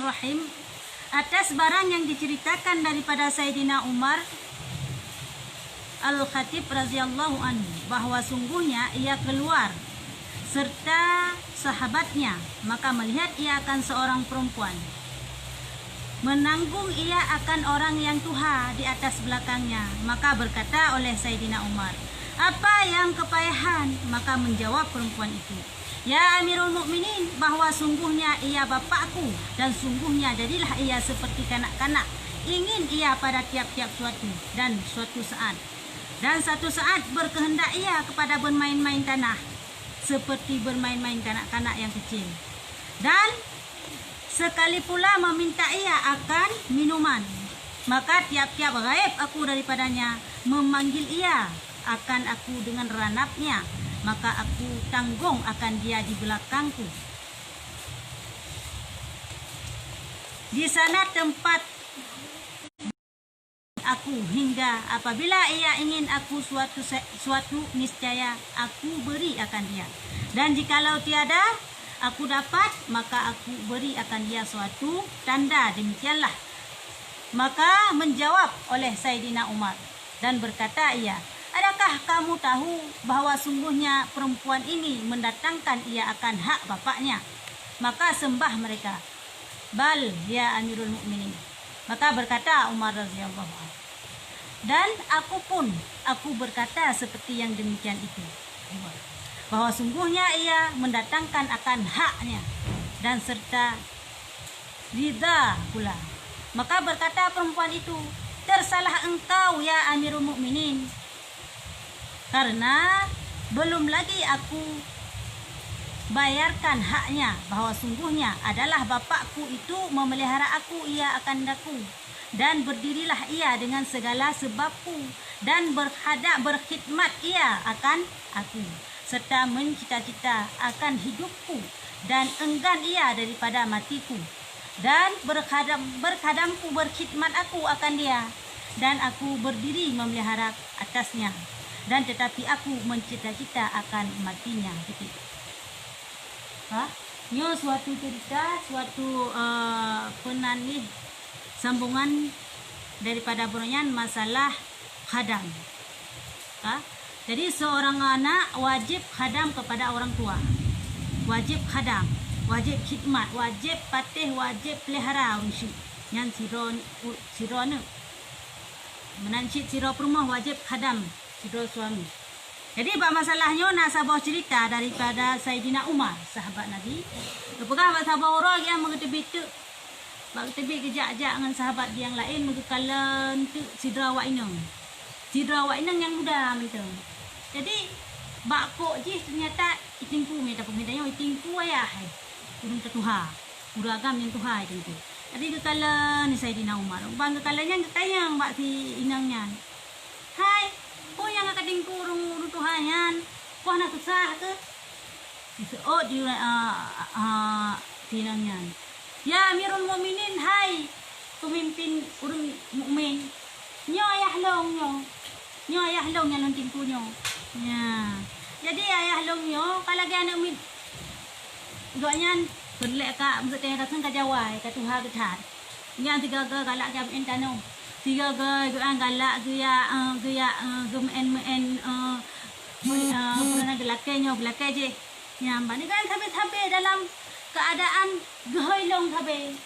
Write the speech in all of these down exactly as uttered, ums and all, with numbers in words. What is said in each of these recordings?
Rahim, atas barang yang diceritakan daripada Saidina Umar Al-Khatib radhiyallahu anhu, bahwa sungguhnya ia keluar serta sahabatnya, maka melihat ia akan seorang perempuan menanggung ia akan orang yang tuha di atas belakangnya. Maka berkata oleh Saidina Umar, "Apa yang kepayahan?" Maka menjawab perempuan itu, "Ya Amirul Mukminin, bahwa sungguhnya ia bapakku dan sungguhnya jadilah ia seperti kanak-kanak, ingin ia pada tiap-tiap suatu dan suatu saat. Dan satu saat berkehendak ia kepada bermain-main tanah, seperti bermain-main kanak-kanak yang kecil. Dan sekali pula meminta ia akan minuman. Maka tiap-tiap gaib aku daripadanya, memanggil ia akan aku dengan ranapnya, maka aku tanggung akan dia di belakangku. Di sana tempat aku hingga apabila ia ingin aku suatu se-, suatu, niscaya aku beri akan dia. Dan jikalau tiada aku dapat, maka aku beri akan dia suatu tanda." Demikianlah. Maka menjawab oleh Saidina Umar, dan berkata ia, "Adakah kamu tahu bahwa sungguhnya perempuan ini mendatangkan ia akan hak bapaknya?" Maka sembah mereka, "Bal, ya Amirul Mukminin." Maka berkata Umar radhiyallahu anhu, "Dan aku pun, aku berkata seperti yang demikian itu, bahwa sungguhnya ia mendatangkan akan haknya dan serta ridha pula." Maka berkata perempuan itu, "Tersalah engkau, ya Amirul Mukminin, karena belum lagi aku bayarkan haknya, bahwa sungguhnya adalah bapakku itu memelihara aku, ia akan daku, dan berdirilah ia dengan segala sebabku, dan berhadap berkhidmat ia akan aku, serta mencita-cita akan hidupku, dan enggan ia daripada matiku, dan berkhadam, berkhadamku berkhidmat aku akan dia, dan aku berdiri memelihara atasnya, dan tetapi aku mencita-cita akan matinya." Titik. Ha? Nyoe suatu cerita, suatu, eh, peunanih sambungan daripada bunoe nyan masalah khadam. Ha? Jadi seorang anak wajib khadam kepada orang tua. Wajib khadam, wajib khidmat, wajib patéh, wajib pelihara ureueng syik. Nyan sidroe, sidroe aneuk. Meunan cit sidroe peurumoh wajib khadam sidroe suami. Jadi bak masalah nyoe na saboh cerita daripada Saidina Umar, sahabat Nabi. Geupeugah bak saboh uroe gobnyan meugeuteubiet teuk. Bak geuteubiet geujak-jak ngon sahabat nyang laén meugeukalon teuk sidroe awak inong. Sidroe awak inong nyang muda mantong. Jadi bak kok jih teunyata itingku, meunyo tapeugah nyoe itingku ayah hai. Ureueng teutuha. Ureueng agam nyang tuha itingku. Jadi geukalon Saidina Umar. Ban geukalon nyan geutanyong bak si inong nyan, "Hai, peue nyang ka katingku ureueng, ureueng tuha nyan? Poh na susah keuh?" Diseuôt di, a, a, si inong nyan, "Ya Amirul Mukminin, hai peumimpin ureueng mukmin, nyoe ayah lôn nyoe. Nyoe ayah lôn nyang lôn tingku nyoe." Nya. Jadi ayah lôn nyoe ka lagèe aneuk mit-, gobnyan peureulèe ka, maksud teuh, ka jawai, ka tuha geuh that. Nyan sigoe-goe galak jak meu'en tanoh. Sigoe-goe gobnyan galak geuyak, eh, geuyak, eh, geumeu'en-meu'en, eh, eh, peue nan geulakèe nyoe, geulakèe jéh. Nyan ban nyan sabe-sabe dalam keuadaan geuhôi lôn sabe.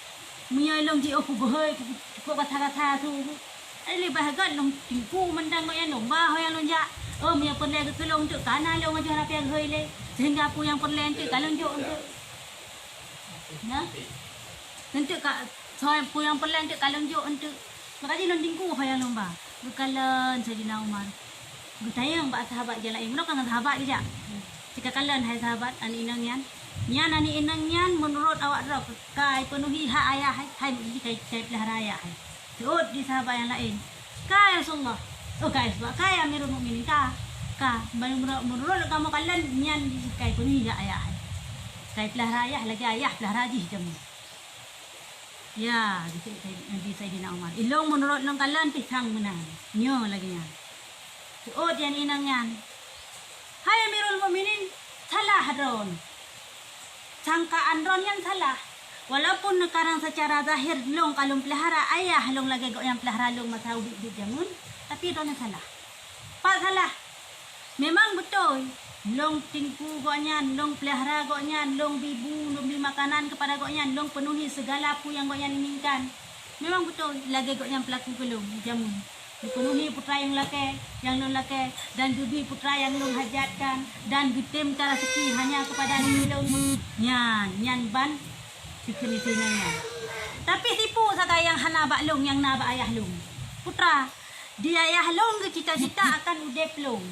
Meunyoe lôn jiôh keu geuhôi, keu, keu gata-gata su. Ai leubeh gèt lôn tingku mantong gobnyan lôn ba ho nyang lôn jak. Oh, meunyoe peureulèe keu lôn teuk ka na lôn ajoh na pih geuhôi lé. Sehingga peue nyang peureulèe teuk ka lôn jok teuk. Nah. Teuk ka, soe peue nyang peureulèe teuk ka lôn jok teuk. Maka jih lôn tingku ho nyang lôn ba. Geukalon Saidina Umar. Geutanyong bak sahabat nyang laén. Meunoe ka ngon sahabat geujak. Sikakalon hai sahabat aneuk inong nyan. Nyan aneuk inong nyan meunurot awak droe ka ipeunuhi hak ayah hai, hai, ka, ka ipeulihara ayah hai. Seuôt di sahabat nyang laén, "Ka ya Rasulullah." "Oh, ka ya Rasulullah, ka ya Amirul Mukminin, ka." Ka, meunurot, meunurot kamoe kalon nyan jih ka ipeunuhi hak ayah hai. Ka ipeulihara ayah lagèe ayah peulihara jih jameun. Ya, di, di, di Saidina Umar. Ilôn meunurot lôn kalon pih sang meunan. Nyoe lagèe nyan. Seuôt di aneuk inong nyan, "Hai Amirul Mukminin, salah droen. Sangkaan droen nyan salah." Walaupun neukarang seucara zahir lôn ka lôn peulihara ayah lôn lagée gobnyan peulihara lôn masa udeb-udeb jameun, tapi droeneuh salah. Pat salah? Memang beutôi, lôn teungku gobnyan, lôn peulihara gobnyan, lôn bri bu, lôn bri makanan keupada gobnyan, lôn peunuhi seugala peue nyang gobnyan inginkan. Memang beutôi, lagée gobnyan peulaku keu lôn jameun. Geupeunuhi putra nyang lakée, nyang lôn lakée, dan geubri putra nyang lôn hajatkan, dan geutem ka raseuki hanya keupada lôn. Nyan, nyan ban keukeunisenan nyan. Tapi sipeue sagai nyang hana bak lôn, nyang na bak ayah lôn? Putra, di ayah lôn geucita-cita akan udeb lôn.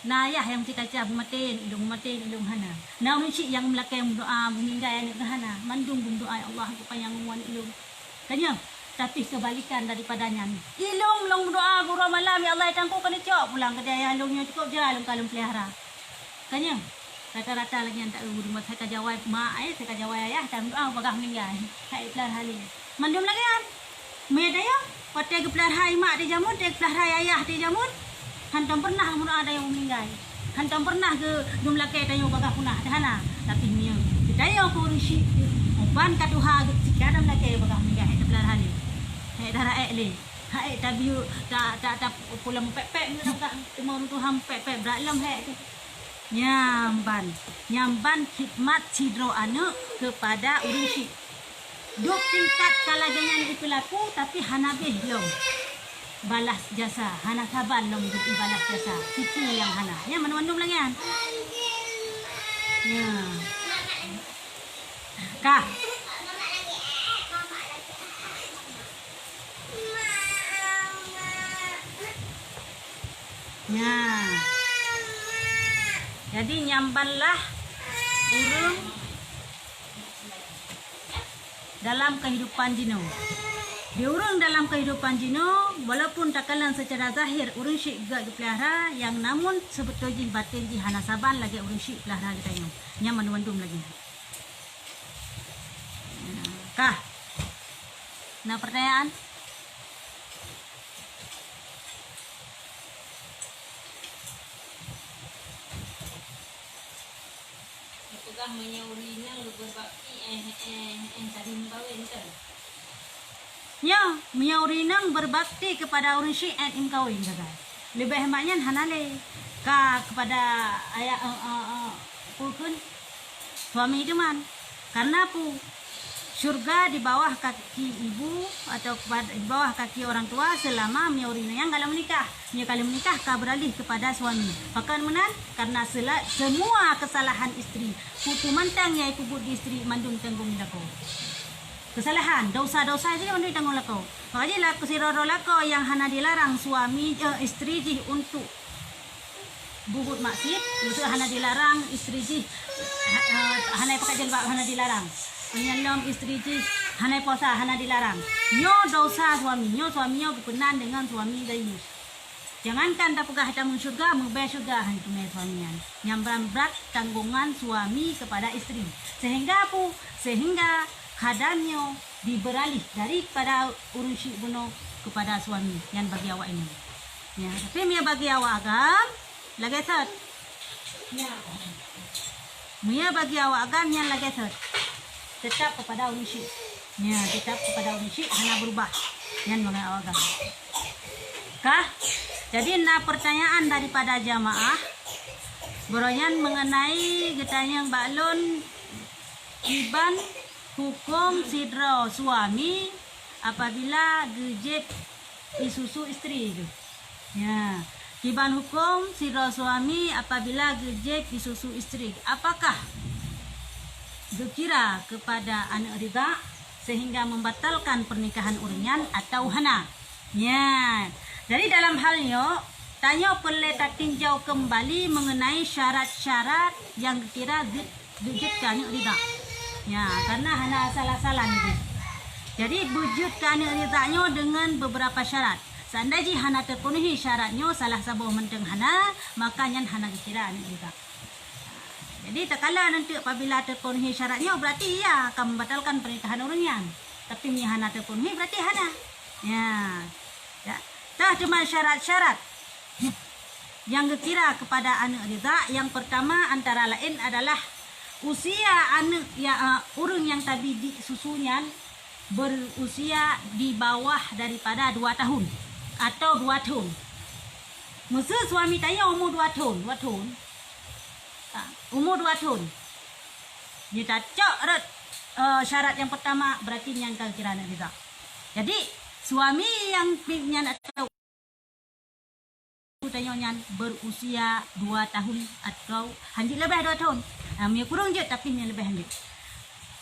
Na ayah nyang cita-cita beumaté ilong, beumaté ilong hana. Na ureuëng syik nyang meulakée meudoa, meuninggai aneuëk geuh hana. Mandum beumeudoa, "Ya Allah, geupeupanyang umur aneuëk lôn." Ka nyoe, tapi keubalikan daripada nyan. Ilong lôn meudoa uroe malam, "Ya Allah, tangku keuneuk cok pulang keu ayah lôn nyoe cukôp jai lôn ka lôn peulihara." Ka nyoe, rata-rata lagée nyan taeu ureuëng buat hai ka jawai mak, eh, hai ka jawai ayah, dan meudoa bagaih meuninggai. Hai peulihara lé. Mandum lagée nyan. Meutanyoe, watée geupeulihara mak di jameun, watée geupeulihara ayah di jameun, hantom pernah meudoa tanyoe meuninggai. Hantom pernah geu-, geumeulakée tanyoe bagaih punah, hana. Tapi meunyoe geutanyoe keu ureuëng syik, uban ka tuha geuh, sika dan meulakée bagaih meuninggai, hai tapeulihara lé. Hai taraék lé. Hai tabiu, ta, ta, ta pulang pek-pek nyoe dah, teuma ureuëng tuha pek-pek brat lom hai tu. Nyan ban, nyan ban khidmat sidroe aneuëk keupada ureuëng syik. Dub tingkat ka lagée nyan ipeulaku, tapi hana beh lom balas jasa, hana saban lom geuibalas jasa. Sipeue nyang hana? Nyan mandum-mandum lagée nyan. Nyan. Ka. Nyan. Jadi, nyan ban lah ureuëng dalam kehidupan jinoe. Di ureuëng dalam kehidupan jinoe, walaupun takalon secara zahir ureuëng syik geupeulihara, yang namun seubeutôi jih baten jih hana saban lagée ureuëng syik peulihara geutanyoe. Nyan mandum-mandum lagée nyan. Ka. Na pertanyaan? Peugah meunyoe ureuëng inong geupeubakti, eh, eh, eh, tadi meukawen kan? Nyoe, meunyoe ureuëng inong beubakti keupada ureuëng syik, eh, meukawen sagai. Leubeh mak nyan hana lé. Ka keupada ayah, eh, eh, eh, peue kheun? Suami teuma. Karena peue? Syurga di bawah kaki ibu atau kepada, di bawah kaki orang tua selama meunyoe ureuëng inong nyang ka lheueh meunikah. Meunyoe ka lheueh meunikah ka beuralih keupada suami. Pakon meunan? Karena sela-, semua kesalahan istri, peue-peue mantong nyang ipeubuet di istri mandum tanggong lakoe. Kesalahan, dosa-dosa jih mandum tanggong lakoe. Maka jih lakoe sidroe-droe lakoe nyang hana dilarang suami, eh, istri jih untuk bubuet maksiat, maksud hana dilarang istri jih, ha-, ha-, hana pakai jilbab, hana dilarang. Meunyoe lom istri jih hana puasa, hana dilarang. Nyoe dosa suami, nyoe suami nyoe geupeunan deungon suami dayus. Jangankan tapeugah tameung syurga, meubée syurga hana teumé suami nyan. Nyan brat-brat tanggongan suami keupada istri. Sehingga peue? Sehingga khadan nyoe dibeuralih daripada ureuëng syik bunoe keupada suami nyan bagi awak inong. Ya, tapi meunyoe bagi awak agam, lagée thot. Meunyoe bagi awak agam nyan lagée thot. Tetap keupada ureuëng syik. Ya, tetap keupada ureuëng syik hana beurubah. Nyan bangai awak agam. Kah? Jadi na pertanyaan daripada jamaah. Baroe nyan mengenai geutanyong bak lôn kiban huköm sidroe suami apabila geujép isusu istri geuh. Ya, kiban huköm sidroe suami apabila geujép isusu istri. Apakah geukira keupada aneuëk ridha sehingga membatalkan pernikahan ureuëng nyan atau hana? Nyan. Jadi dalam hal nyoe, tanyoe peureulée tatinjau keumbali mengenai syarat-syarat nyang geukira jeuet, jeuet keu aneuëk ridha. Nya, karena hana asal-asalan jih. Jadi beujeuet keu aneuëk ridha nyoe deungon beberapa syarat. Seandai jih hana teupenuhi syarat nyoe salah saboh mantong hana, maka nyan hana geukira aneuëk ridha. Jadi takalon eunteuk apabila teupenuhi syarat nyoe, berarti iya akan membatalkan pernikahan ureuëng nyan. Tapi meunyoe hana teupenuhi, berarti hana. Ya. Ya. Tah teuma syarat-syarat nyang geukira keupada aneuëk ridha, nyang peurtama antara laén adalah Usia aneuk ya, eh, ureuëng nyang tabidik susu nyan berusia di bawah daripada dua tahun atau dua thon. Meuseu suami tanyoe umu dua thon, dua thon. Ha, umu dua thon. Nyoe tacok rot, eh, syarat nyang pertama, berarti nyan ka kira aneuk ridha. Jadi, suami nyang pih nyan atau tanyoe nyan berusia dua tahun atau hanjeuet leubeh dua thon. Ha, meunyoe kureueng jeuet, tapi meunyoe leubeh hanjeuet.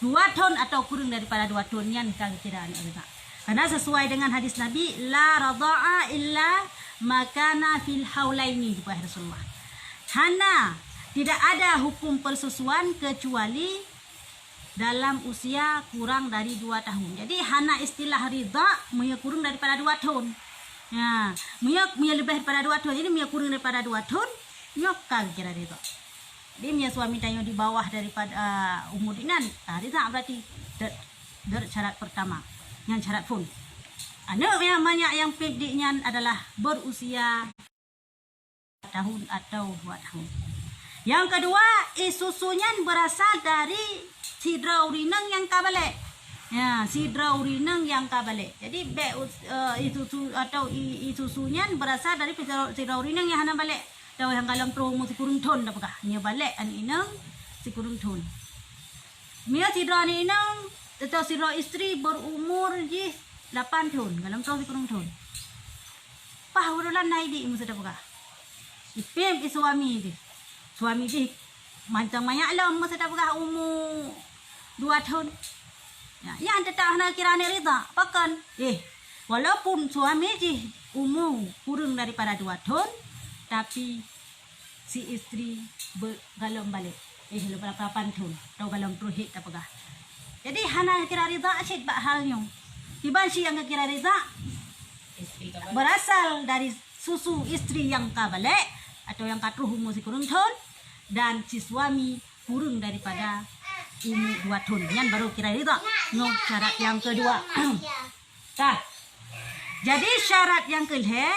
Dua thon atau kureueng daripada dua thon nyan ka kira aneuk ridha. Karena sesuai dengan hadis Nabi, "La radha'a illa ma kana fil haulaini," geupeugah Rasulullah. Hana, tidak ada hukum persusuan kecuali dalam usia kurang dari dua tahun. Jadi, hana istilah ridha meunyoe kureueng daripada dua thon. Ya, meunyoe, meunyoe leubeh daripada dua thon. Jadi, meunyoe kureueng daripada dua thon, nyoe ka kira ridha. Jadi, meunyoe suami tanyoe di bawah daripada, uh, umur inan, ah, ridha berarti. Dot, dot syarat pertama. Nyan syarat phon. Aneuk nyang manyak nyang pih dik nyan adalah berusia tahun atau dua tahun. Yang kedua, ie susu nyan berasal dari sidroe ureuëng inong nyang ka balek. Ya, sidroe ureuëng inong nyang ka balek. Jadi, bèk us-, eh, ie susu atau ie, ie susu nyan berasal dari sidroe, sidroe ureuëng inong nyang hana balek. Atau nyang golom troh umu sikureueng thon dah peugah. Nyoe balek aneuk inong sikureueng thon. Meunyoe sidroe aneuk inong atau sidroe istri berumur jih lapan thon, golom troh sikureueng thon. Paih uroe nyan na idik, meuseu tapeugah. Ipém ie suami jih. Suami jih mantong manyak lom, meuseu tapeugah umu dua thon. Ya, nyan teutap hana kira aneuk ridha. Pakon? Eh, walaupun suami jih umu kureueng daripada dua thon, tapi si istri be-, golom balek. Eh, lapan thon, atau golom troh hét tapeugah. Jadi, hana kira ridha cit bak hal nyoe. Kiban cit nyang geukira ridha, berasal dari susu istri nyang ka balek atau nyang ka troh umu sikureueng thon, dan si suami kureueng daripada umu dua thon. Nyan baru kira ridha. Nyoe syarat nyang keudua. Tah. Jadi, syarat nyang keulhèe,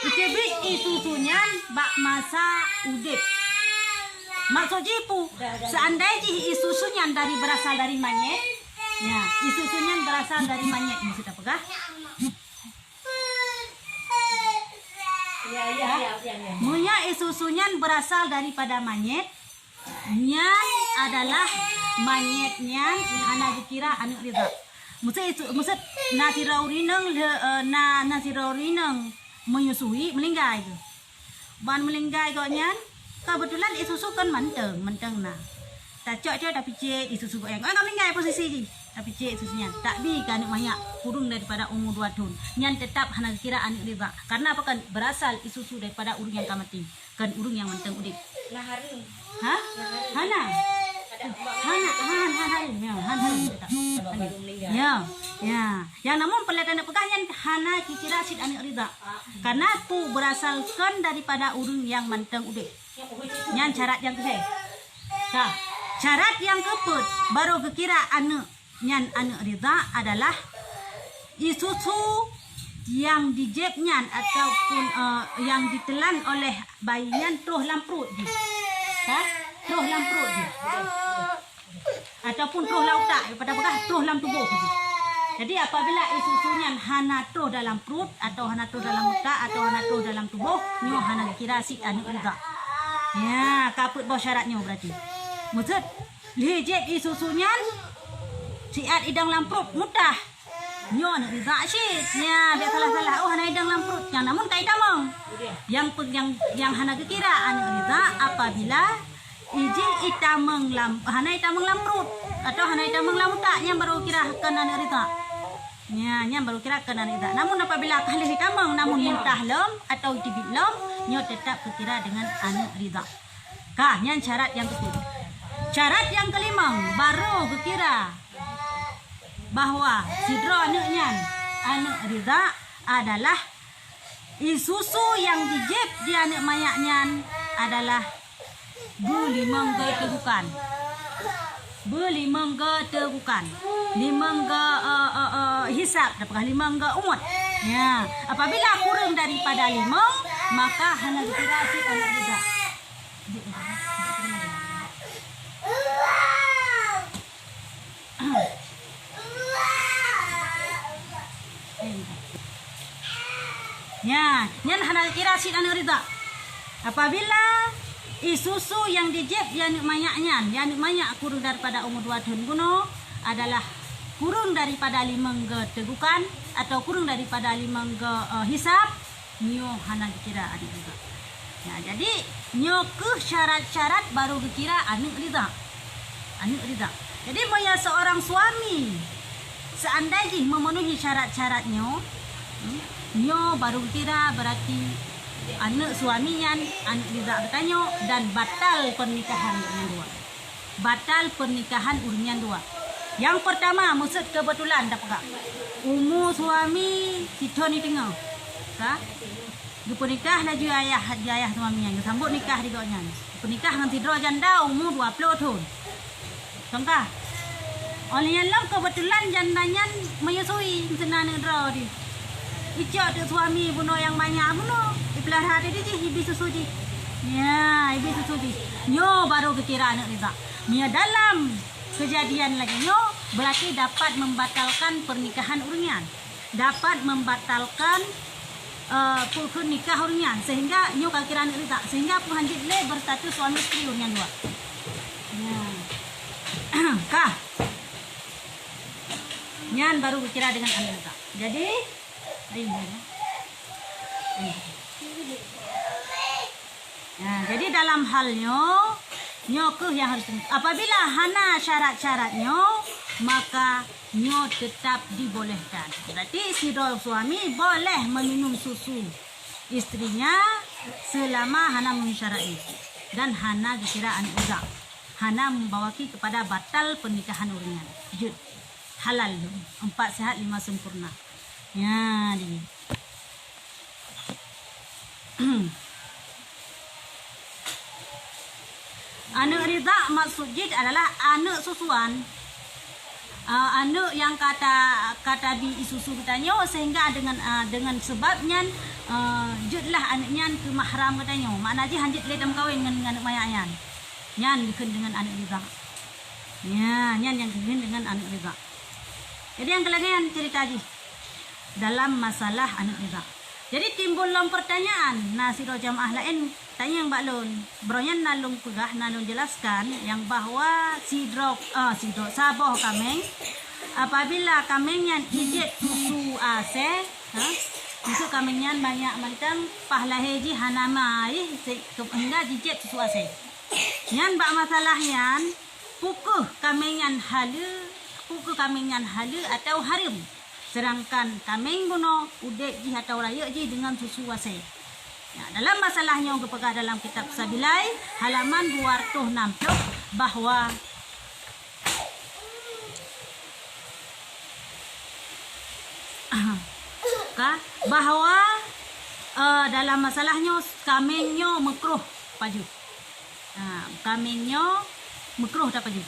iteubiet ie susu nyan bak masa udép. Maksud jih peue? Seandai jih ie susu nyan dari, berasal dari manyét, ya, ie susu nyan berasal dari manyét, meuseu tapeugah. Ya, ya, ya, ya, ya. Meunyoe ie susu nyan berasal daripada manyét, nyan adalah manyét nyan hana geukira aneuk ridha. Meuseu, meuseu na sidroe ureuëng inong le-, eh, na, na sidroe ureuëng inong menyusui, meulinggai geuh. Ban meulinggai gobnyan, keubeutulan ie susu kan mantong, mantong na. Tacok-cok tapicék ie susu gobnyan. Gobnyan ka meulinggai posisi jih. Tapicék ie susu nyan. Tabi keu aneuk manyak kureueng daripada umu dua thon. Nyan teutap hana geukira aneuk ridha. Karena apa kan? Berasal ie susu daripada ureuëng nyang ka maté. Kon ureuëng nyang mantong udép. Nah, hareuem. Ha? Nah, hareuem. Hana. Ada bak Hana, han, han, han, ya, han, han. Bak baru meninggal. Ya, ya. Yang namun peureulée taneuk peugah nyan hana kira cit aneuk ridha. Karena tu berasal kon daripada ureuëng nyang mantong udép. Nyan syarat nyang keulhée. Ka. Syarat nyang keupeuet baru geukira aneuk nyan aneuk ridha adalah ie susu nyang dijép nyan ataupun, eh, nyang ditelan oleh bayi nyan troh lam pruet jih. Ha? Troh lam pruet jih. Ataupun troh lam utak, pada peugah troh lam tuboh jih. Jadi, apabila ie susu nyan hana troh dalam pruet, atau hana troh dalam utak, atau hana troh dalam tuboh, nyoe hana geukira cit aneuk ridha. Ya, ka peuet boh syarat nyoe berarti. Maksud, lheueh jép ie susu nyan, siat idong lam pruet, mutah. Nyoe aneuk ridha cit. Nya, bèk salah-salah. Oh, hana idong lam pruet. Nyang namun ka itamong. Nyang pe-, nyang, nyang hana geukira aneuk ridha apabila ijih itamong lam, hana itamong lam pruet atau hana itamong lam utak, nyan baru kira kon aneuk ridha. Nya, nyan baru kira kon aneuk ridha. Namun apabila ka lheueh itamong, namun mutah lom atau iteubiet lom, nyoe teutap geukira deungon aneuk ridha. Ka, nyan syarat nyang keupeuet. Syarat nyang keulimong, baru geukira bahwa sidroe aneuk nyan aneuk ridha adalah ie susu nyang jijép di aneuk manyak nyan adalah beulimong geuteugukon. Beulimong geuteugukon. Limong geu-, eh, eh, eh, hisab, dah peugah limong geu-, umot. Ya, apabila kureueng daripada limong, maka hana geukira cit aneuk ridha. Nya, nyan hana kira cit aneuk ridha. Apabila ie susu nyang jijieb ie aneuk manyak nyan, ie aneuk manyak kureueng daripada umu dua thon bunoe adalah kureueng daripada limong go teugukan atau kureueng daripada limong go, eh, hisab, nyoe hana jikira aneuk ridha. Nah, jadi nyoe keuh syarat-syarat baru geukira aneuk ridha. Aneuk ridha. Jadi meunyoe seorang suami seandai jih memenuhi syarat-syarat nyoe, hmm, nyoe baru geukira berarti aneuk suami nyan aneuk ridha geutanyoe dan batal pernikahan geutanyoe dua. Batal pernikahan ureuëng nyan dua. Nyang peurtama, meuseuet keubeutulan tapeugah. Umu suami sithon di teungoh. Ka? Geupeunikah laju ayah, di ayah suami nyan. Geusambot nikah di gobnyan. Geupeunikah ngon sidroe janda umu dua ploh thon. Tong ka? Óh lheueh nyan lom keubeutulan janda nyan meuyusui, meuseuna aneuk droe di. Icok teuk suami bunoe nyang manyak bunoe, ipeulara teuk di jih, ibi susu jih. Nya, ibi susu jih. Nyoe baru geukira aneuk ridha. Meunyoe dalam keujadian lagée nyoe, berarti dapat membatalkan pernikahan ureuëng nyan. Dapat membatalkan, eh, peue kheun nikah ureuëng nyan, sehingga nyoe ka kira aneuk ridha, sehingga pun hanjeuet lé berstatus suami istri ureuëng nyan dua. Nya. Ka. Nyan baru geukira dengan aneuk ridha. Jadi, ayo, ayo. Nah, jadi dalam hal nyoe, nyoe keuh nyang harus, apabila hana syarat-syarat nyoe, maka nyoe tetap dibolehkan. Berarti sidroe suami boleh meminum susu istrinya selama hana memenuhi syarat nyoe dan hana dikira aneuk ridha, hana membawaki kepada batal pernikahan ureuëng nyan. Jeuet. Halal lom. Empat sehat, lima sempurna. Nya, di. Aneuk ridha maksud jih adalah aneuk susuan. Ah, aneuk nyang ka ta-, ka tabi ie susu geutanyoe, sehingga dengan, ah, dengan sebab nyan, ah, jeuetlah aneuk nyan keu mahram geutanyoe. Makna jih hanjeuet lé tameukawen ngon, ngon aneuk manyak nyan. Nyan geukheun dengan aneuk ridha. Nya, nyan nyang geukheun dengan aneuk ridha. Jadi nyang keulagée nyan cerita jih dalam masalah aneuk ridha. Jadi timbul lom pertanyaan, na sidroe jamaah laén tanyong bak lôn. Baroe nyan na lôn peugah, na lôn jelaskan nyang bahwa sidroe, ah, sidroe saboh kaméng apabila kaméng nyan ijieb susu asée, ha, untuk kaméng nyan banyak mantong paih lahé jih hana ma, ih, se-, ke-, hingga jijieb susu asée. Nyan bak masalah nyan, peu keuh kaméng nyan haleue, peu keuh kaméng nyan haleue atawa hareuem. Sedangkan kaméng bunoe udeb jih atawa rayeuk jih deungon susu asée. Nah, dalam masalah nyoe geupeugah dalam kitab Sabilai halaman dua ratus enam puluh bahwa ka bahwa, eh, dalam masalah nyoe kaméng nyoe meukruh pajoh. Ha, kaméng nyoe meukruh tapajoh.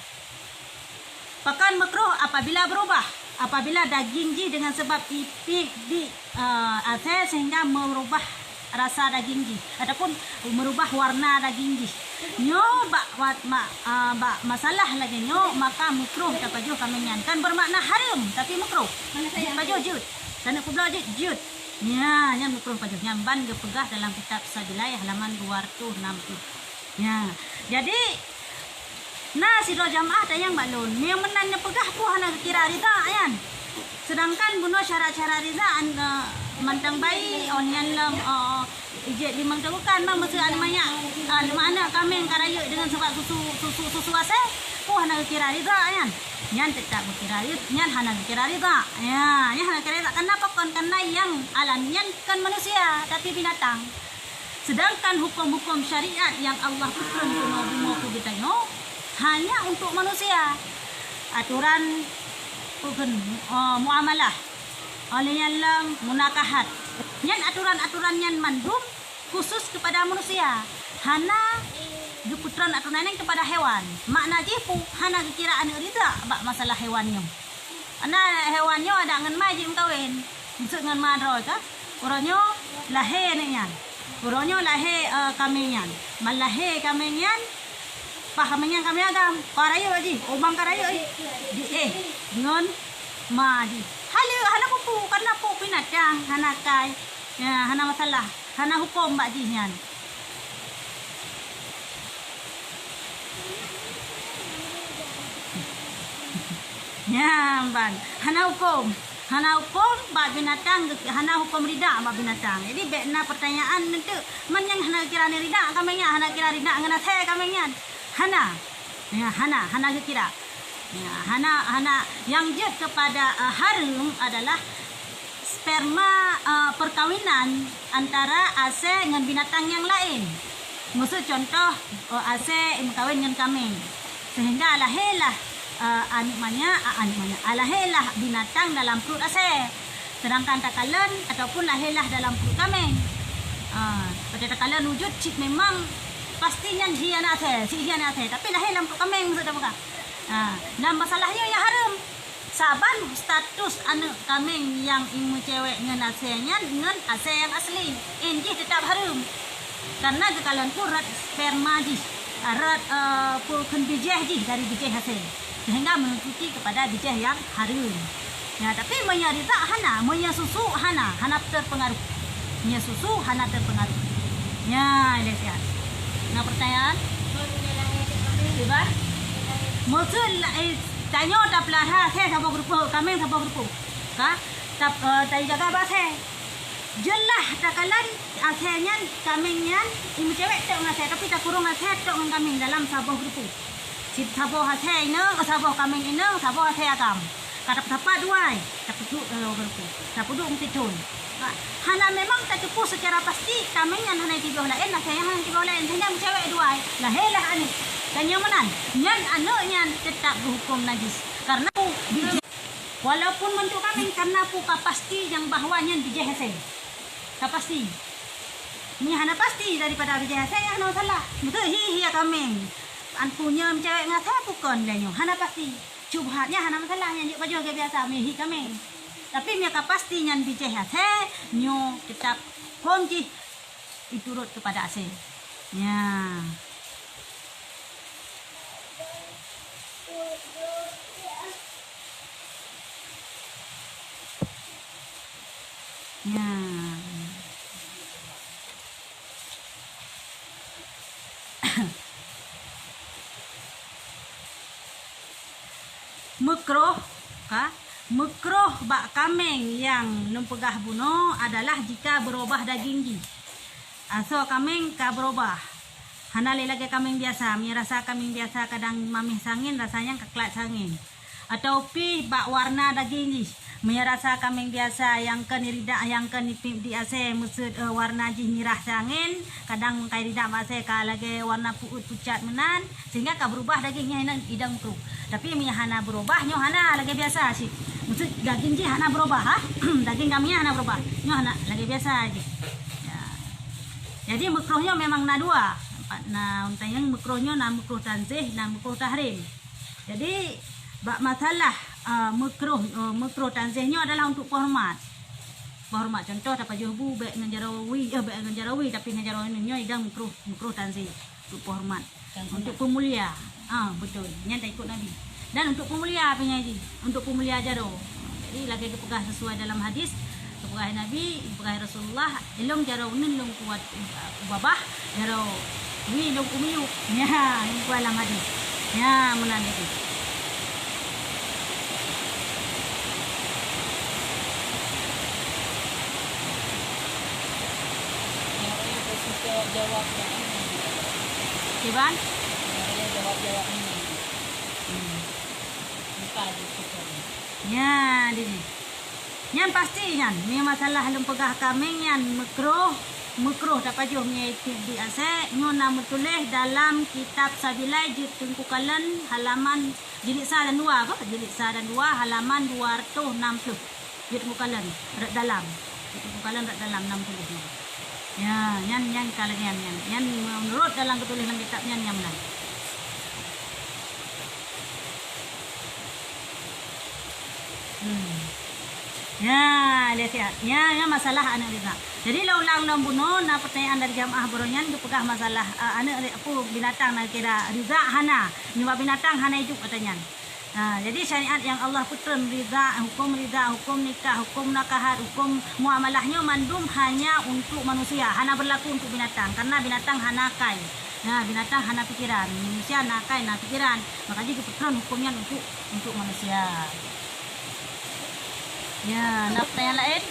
Pakon meukruh apabila berubah, apabila daging jih dengan sebab ipiek di, eh, asée sehingga merubah rasa daging jih ataupun merubah warna daging jih. Nyoe bak wat-, ma-, eh, bak masalah lagée nyoe maka meukruh tapajoh kaméng nyan. Kan bermakna hareuem tapi meukruh. Jeuet pajoh jeuet. Taneuk peubloe jeuet, jeuet. Nya, nyan meukruh pajoh. Nyan ban geupeugah dalam kitab Sabilai halaman dua ratus enam puluh. Nya, jadi na sidroe jamaah tanyong bak lôn, meunyoe meunan neupeugah peue hana geukira ridha nyan. Sedangkan bunoe syarat-syarat ridha an, eh, mantong bayi, oh nyan lom, oh, ijieb limong teugukan, ma meuseuet aneuk manyak, ah, lima aneuk kaméng ka rayeuk deungon sebab susu, susu, susu asée, peue hana geukira ridha nyan. Nyan teutap geukira ridha, nyan hana geukira ridha. Ya, nyan hana geukira ridha. Karena apa kon? Karena nyang alam nyan kon manusia, tapi binatang. Sedangkan huköm-huköm syariat nyang Allah peutreun keunoe bumoe keu geutanyoe hanya untuk manusia. Aturan peue kheun, eh, muamalah, óh lheueh nyan lom munakahat. Nyan aturan-aturan nyan mandum khusus keupada manusia. Hana geupeutreun aturan nyan keupada hewan. Makna jih peue? Hana geukira aneuk ridha bak masalah hewan nyoe. Ana hewan nyoe adak ngon ma jimeukawen, meuseuet ngon ma droe ka. Uroe nyoe lahé aneuk nyan. Uroe nyoe lahé, eh, kaméng nyan. Ban lahé kaméng nyan, paih kaméng nyan kaméng agam. Ka rayeuk jih, ubang ka rayeuk jih. Di, eh, ngon ma jih. Haleue, hana peue-peue, karena peue, binatang, hana kai. Ya, hana masalah. Hana huköm bak jih nyan. Nyan ban. Hana huköm. Hana huköm bak binatang, hana huköm ridak bak binatang. Jadi, bèk na peutanyaan neunteuk. Man nyang hana kira ni ridak kaméng nyan, hana kira ridak ngon asèe kaméng nyan. Hana. Ya, hana, hana geukira. Ya, hana, hana. Nyang jeuet keupada, eh, hareuem adalah sperma, eh, perkawinan antara asèe ngon binatang nyang laén. Miseu contoh, eh, asèe meukawen ngon kaméng. Sehingga lahé lah, eh, aneuk manyak, ah, aneuk manyak, ah, lahé lah binatang dalam pruet asèe. Sedangkan takalon ataupun lahé lah dalam pruet kaméng. Ah, pada takalon wujud cit memang pasti nyan hi aneuk asèe, cit hi aneuk asèe, tapi lahé lam pruet kaméng maksud tapeugah. Ah, lam masalah nyoe nyang hareuem. Saban status aneuk kaméng nyang imeucewek ngon asèe nyan ngon asèe nyang asli, 'in jih teutap hareuem. Karena geukalon peue rot sperma jih, rot, eh, peue kheun bijèh jih dari bijèh asèe, sehingga meuikuti kepada bijèh nyang hareuem. Ya, tapi meunyoe ridha hana, meunyoe susu hana, hana teupeungaruh. Meunyoe susu hana teupeungaruh. Ya, ilèe siat. Na peurtanyaan? Kiban? Meuseu la-, eh, Tanyoe tapeulara asèe saboh geureupeue, kaméng saboh geureupeue. Ka, tap-, eh, tajaga bak asèe. Jeulaih takalon asèe nyan, kaméng nyan, imeucewek tok ngon asèe, tapi takurong asèe tok ngon kaméng dalam saboh geureupeue. Cit saboh asèe inong, saboh kaméng inong, saboh asèe agam. Ka tapeutapat dua, tapeuduek dalam geureupeue. Tapeuduek meupiton. Hana memang tateupeue secara pasti, kaméng nyan hana jitibôh laén, asèe nyan hana jitibôh laén, sehingga meucewek dua, lahé lah aneuk. Dan nyang meunan, nyan aneuk nyan teutap geuhukôm najis. Karena bijèh, walaupun meuntuk kaméng, karena peue ka pasti nyang bahwa nyan bijèh asèe. Ka pasti. Nyan hana pasti daripada bijèh asèe, nyan hana masalah. Beutôi hi, hi kaméng. An peue nyan meucewek ngon asèe, peue kon lé nyoe. Hana pasti. Syubhat nyan hana masalah, nyan jeuet pajoh lagèe biasa, meuhi kaméng. Tapi meunyo ka pasti nyan bijèh asèe, nyoe teutap hukôm jih iturot keupada asèe. Nya. Nya. Meukroh, ka? Meukroh bak kaméng nyang lôn peugah bunoe adalah jika beurubah daging jih. Asoe kaméng ka beurubah. Hana lé lagèe kaméng biasa. Meunyo rasa kaméng biasa kadang maméh sangen, rasa nyan ka klat sangen. Atau pih bak warna daging jih. Meunyo rasa kaméng biasa nyang keu niridak, nyang keu nipiep di asèe, meuseuet, eh, warna jih mirah sangen, kadang meukai ridak bak asèe ka lagèe warna peuet pucat meunan, sehingga ka beurubah daging nyan idang meukroh. Tapi meunyo hana beurubah, nyoe hana lagèe biasa cit. Meuseuet daging jih hana beurubah, ha? Daging kaméng nyan hana beurubah. Nyoe hana, lagèe biasa jih. Ya. Jadi meukroh nyoe memang na dua. Empat na untang nyang meukroh nyoe na meukroh tanzih, na meukroh tahrim. Jadi, bak masalah, ah, meukroh, ah, meukroh tanzih nyoe adalah untuk peuhormat. Peuhormat, contoh tapajoh bu bèk ngon jaroe wie, eh, bèk ngon jaroe wie, tapi ngon jaroe nyoe idang meukroh, meukroh tanzih untuk peuhormat. Untuk peumulia. Ah, beutôi. Nyan taikot Nabi. Dan untuk peumulia pih nyan jih. Untuk peumulia jaroe. Jadi, lagèe geupeugah sesuai dalam hadis, geupeugah Nabi, geupeugah Rasulullah, ilôn jaroe uneun lôn kuat, uh, babah, jaroe wie lôn kumiyueb. Nya, lôn kuat lam hadis. Nya, meunan lagèe. Kiban? Hmm. Nya, di sini. Nyan pasti nyan, meunyo masalah lôn peugah kaméng nyan meukroh, meukroh tapajoh meunyo tieb di asèe, nyoe na meutuléh dalam kitab Sabilai jeuet Teungku Kalon halaman jilid sa dan dua, apa? Jilid sa dan dua halaman dua ratus enam puluh. Jeuet Teungku Kalon rot dalam. Jeuet Teungku Kalon rot dalam na meutuléh nyan. Ya, nyan, nyan ka lagèe nyan, nyan. Nyan meunurot dalam geutuléh lam kitab nyan nyang meunan. Hmm. Ya, lihat, lihat. Ya, ya, masalah aneuk ridha. Jadi, lôn ulang lom bunoe, na peutanyaan dari jamaah baroe nyan geupeugah masalah, eh, aneuk ri-, apa, binatang na kira ridha hana. Nibak binatang hana idup, kata nyan. Ha, jadi syariat nyang Allah peutreun, ridha, huköm ridha, huköm nikah, huköm nakahat, huköm muamalah nyoe mandum hanya untuk manusia, hana berlaku untuk binatang, karena binatang hana akai. Nah, binatang hana pikiran, manusia na akai, na pikiran. Maka jih geupeutreun huköm nyan untuk, untuk manusia. Ya, na peutanyaan laén?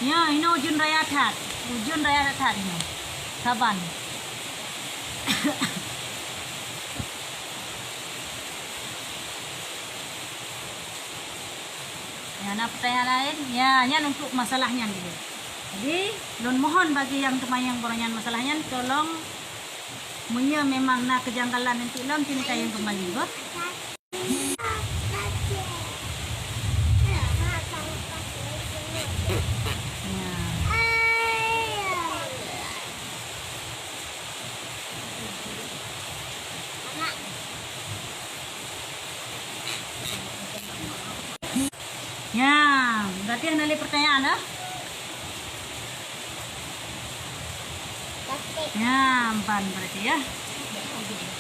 Ya, inoe ujeuen raya that. Ujeuen raya that inoe. Saban. Ya, na peutanyaan laén? Ya, nyan untuk masalah nyan dulu. Jadi, lôn mohon bagi nyang teumanyong baroe nyan masalah nyan, tolong meunyoe memang na kejanggalan untuk lom, sini tayang kembali, bah. Ya. Ya, berarti hana lé pertanyaan, eh? Ya, ban berarti, ya.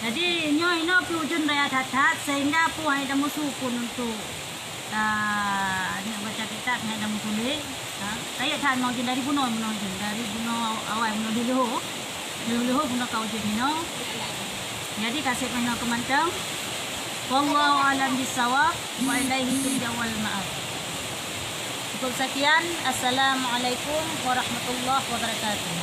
Jadi, nyoe inoe pih ujeuen raya that-that, sehingga peue hai dan musu pun untuk, ah, nyoe baca kitab, hai dan musu lé. Ha, rayeuk that ngon ujeuen dari bunoe, bunoe ujeuen, dari bunoe awai, bunoe di leuhô. Di leuhô bunoe ka ujeuen inoe. Jadi ka sép inoe keumantong. Wallahu a'lam bissawab, wa ilaihi turja'ul ma'ab. Cukup sekian. Assalamualaikum warahmatullahi wabarakatuh.